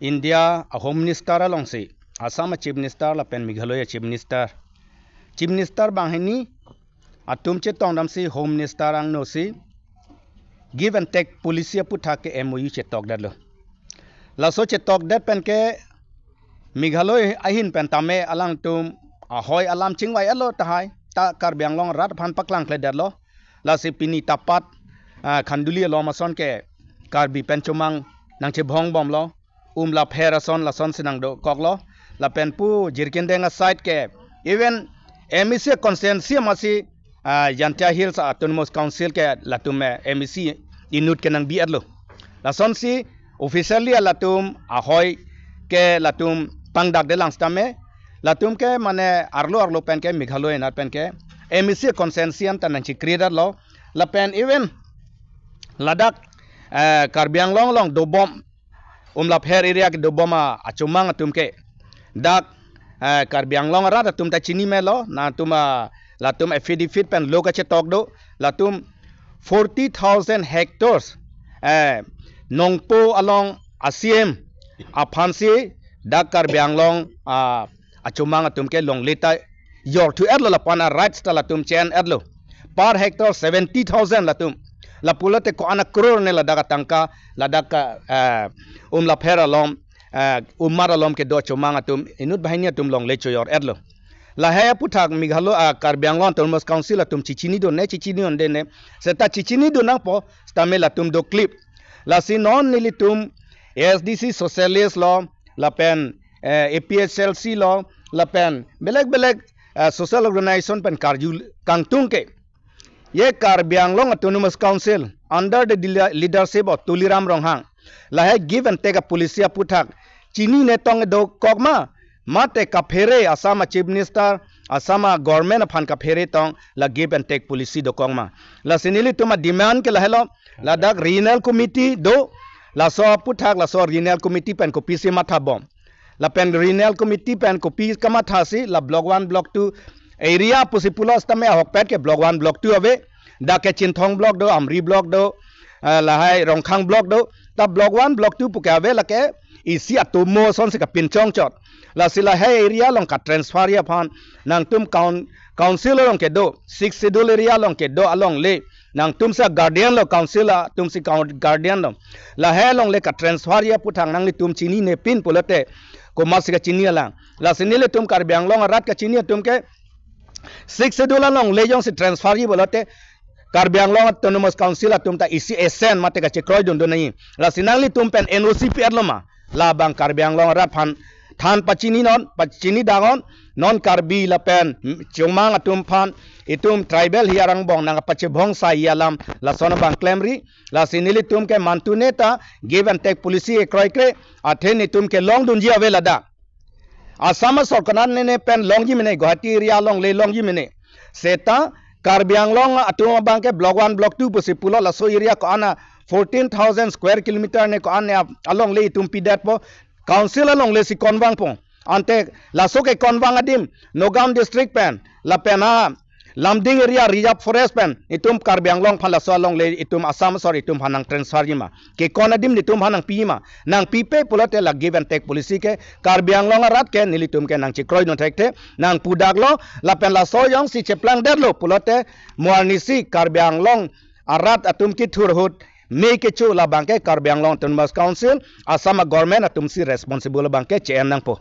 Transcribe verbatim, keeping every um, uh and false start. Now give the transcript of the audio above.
India a Home Minister alongsi, Assam a Chief Minister lapen Meghalaya Chief Minister. Chief Minister banghini atum chetongdamsi Home Minister angno si give and take policy aputhak ke M O U chetokdetlo. Laso chetokdet pen ke Meghalaya ahin pen tame alangtum ahoi alam chingvai-etlo tahai, ta Karbi Anglong arat aphan paklangkledetlo. Lasi pini tapat, ah, Khanduli along ason ke Karbi pen chomang nangchebongbomlo. Umlapher ason lasonsi nangdokoklo. Lapen pu Jirikindeng a side ke even M A C constituency amatsi, ah, Jaintia Hills Autonomous Council ke latum, eh, M A C inut ke nangbi-etlo. Lasonsi officially latum ahoi ke latum pangdakdelang sitame, latum ke mane arlo arlo pen ke Meghalaya anat pen ke M A C constituency anta nangchekreatedetlo. Lapen even ladak, eh, Karbi Anglong along dobom, Umlapher area kedobom a, achomang atum ke dak, eh, Karbi Anglong arat atum ta chini melo, nangtum a, latum affidavit pen lo kachetok do, latum forty thousand hectares, eh, Nongpo along a C M aphansi dak Karbi Anglong, ah, achomang atum ke longle ta jorthu-etlo, lapu-an a rights ta latum che-en-etlo. Per hectare seventy thousand latum. Lapulote ko-an a crore ne ladak atangka, ladak ka, eh, Umlapher along, eh, Umar along kedo chomang atum, inut banghini atum longle chojor-etlo. Lahai aputhak Meghalaya, ah, Karbi Anglong Autonomous Council atum chechinidun ne, chechinidunde ne. Seta chechinidun nangpo, sitame latum doklip. Lasi non nelitum A S D C Socialist lo, lapen, eh, A P H L C lo, lapen belek belek, eh, social organization pen karju kangtung ke, ye Karbi Anglong Autonomous Council under the dila-, leadership of Tuliram Ronghang, lahai give and take a policy aputhak chinine tong dokok ma, mate kaphere Assam a Chief Minister, Assam a government aphan kaphere tong la give and take policy dokok ma. Lasi nelitum a demand ke lahelo, ladak regional committee do, laso aputhak laso regional committee pen kopisi mathabom. Lapen regional committee pen kopi kamathasi la block one, block two area pusi pulo sitame ahokpet ke block one, block two ave. Dak ke Chinthong block do, Amri block do, eh, lahai Rongkhang block do. Ta block one, block two pu ke ave lake isi atomo asonsi kapinchongchot. Lasi lahai area along ka transfer-ji aphan nangtum coun-, council along kedo, Sixth Schedule area along kedo alongle nangtumsi guardian lo, council atumsi coun-, guardian lo. Lahai alongle ka transfer-ji aputhak nanglitum chininepin pulote komatsi kachini alang. Lasi nelitum Karbi Anglong arat kachini atum ke Sixth Schedule alongle jongsi transfer-ji pulote Karbi Anglong Autonomous Council atum ta isi esen mate kachekroidundun nangji. Lasi nanglitum pen N O C pi-etlo ma? Labang Karbi Anglong arat aphan than pachininon, pachinidak non, non Karbi lapen chomang atum aphan, itum tribal hiar angbong nangpachebong sai alam lason abang klemri. Lasi nelitum ke mantune ta give and take policy ekroikre, athe netum ke longdunji ave ladak. Assam asor konat nene pen longji mene, Guwahati area alongle longji mene. Seta Karbi Anglong atum abang ke block one, block two pusi pulo, laso area ko-an a fourteen thousand square kilometer ne ko-an ne ap-, alongle itum pidetpo, council alongle si konvangpo. Ante laso ke konvang adim Nagaon district pen lapen a Lumding area reserve forest pen itum Karbi Anglong aphan laso alongle itum Assam asor itum aphan nang transfer-ji ma? Ke kon adim netum aphan nangpi ma? Nangpipe pulote la give and take policy ke Karbi Anglong arat ke nelitum ke nangchekroidun thekthe, nangpudaklo, lapen laso jongsi cheplangdetlo pulote mo arnisi Karbi Anglong arat atum kethur ahut me kecho labang ke Karbi Anglong Autonomous Council, Assam a government atumsi responsible abang ke che-en nangpo.